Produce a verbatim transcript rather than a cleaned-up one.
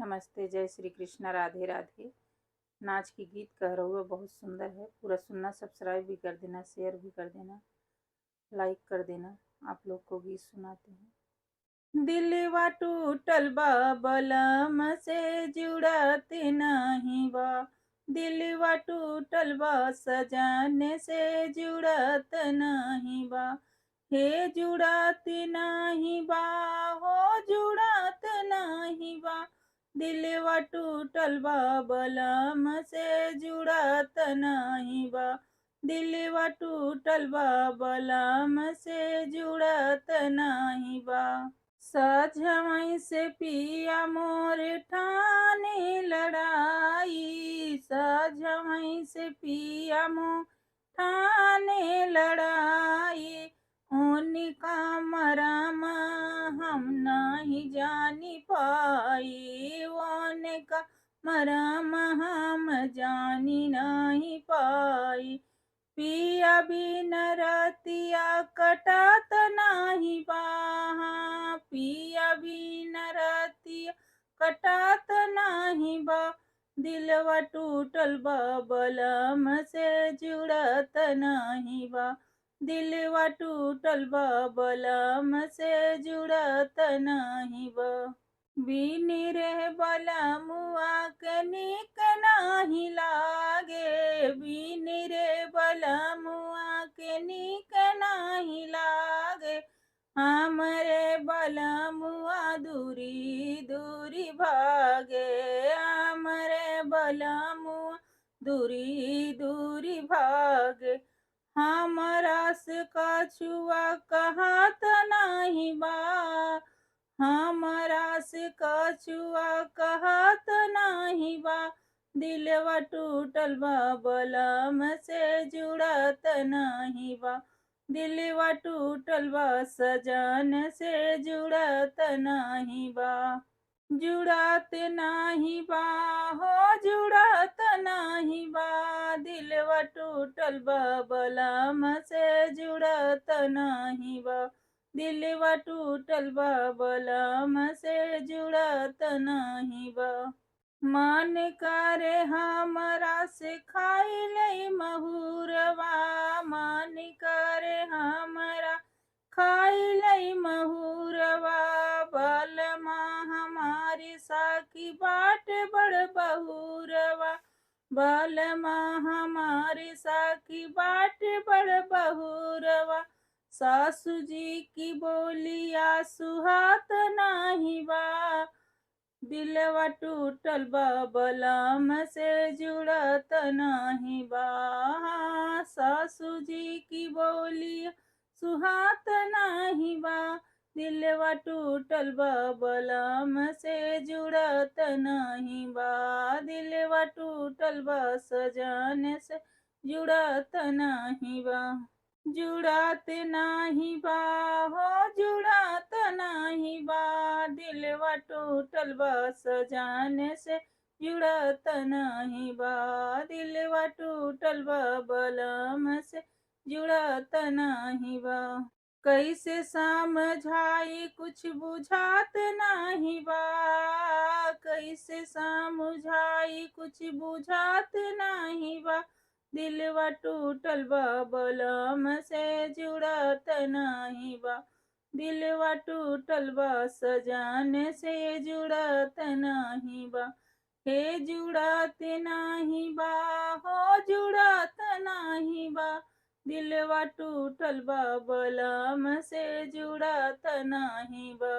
नमस्ते, जय श्री कृष्णा, राधे राधे। नाच की गीत कह रहुआ बहुत सुंदर है, पूरा सुनना, subscribe भी कर देना, share भी कर देना, like कर देना। आप लोग को गीत सुनाते हैं। दिलवा टूटल बा बलम से जुड़त नाही बा, दिलवा टूटल बा सजन से जुड़त नाही बा, हे जुड़त नाही बा, हो जुड़त नाही बा, दिलवा टूटल बा बलम से जुड़त नाही बा, दिलवा टूटल बा बलम से जुड़त नाही बा। सजवई से पिया मोर ठाने लड़ाई, सजवई से पिया मोर ठाने लड़ाई, उनका मरम हम नाही जानी पाई, उनका मरम हम जानी नाही पाई। पिया बिन रतिया कटात नाही बा, पिया बिन रतिया कटात नाही बा, दिलवा टूटल बा बलम से जुड़त नाही बा, दिलवा टूटल बा बलम से जुड़त नाही बा। बिन रे बलमुआ के नीक नाही लागे, बिन रे बलमुआ के नीक नाही लागे, हमरे बलमुआ दूरी दूरी भागे, हमरे बलमुआ दूरी दूरी भागे। हमरा से कछुआ कहात नाही बा, हमरा से कछुआ कहात नाही बा, दिलवा टूटल बा बलम से जुड़त नाही बा, दिलवा टूटल बा सजन से जुड़त नाही बा। जुड़त नाही बा, हो जुड़त नाही बा, दिलवा टूटल बा बलम से जुड़त नाही बा, दिलवा टूटल बा बलम से जुड़त नाही बा। मन करे हमरा से खाई लई महुरवा, मन करे हमरा खाई लई महुरवा, बलमा हमारी साकी बाट बड़ बहुरवा, बलमा हमारी साकी बाट बड़ बहुरवा, सासू जी की बोलिया सुहात नाही बा, दिलवा टूटल बा बलम से जुड़त नाही बा, सासू जी की बोलिया सुहात नाही बा, दिलवा टूटल बा बलम से जुड़त नाही बा, दिलवा टूटल बा सजन से जुड़त नाही बा। जुड़त नाही बा, हो जुड़त नाही बा, दिलवा टूटल बा सजन से जुड़त नाही बा, दिलवा टूटल बा बलम से जुड़त नाही बा। कैसे समझाई कुछ बुझात नाही बा, कैसे समझाई कुछ बुझात नाही बा, दिलवा टूटल बा बलम से जुड़त नाही बा, दिलवा टूटल बा सजन से जुड़त नाही बा, हे जुड़त नाही बा, हो जुड़त नाही बा, दिलवा टूटल बा बलम से जुड़त नाही बा।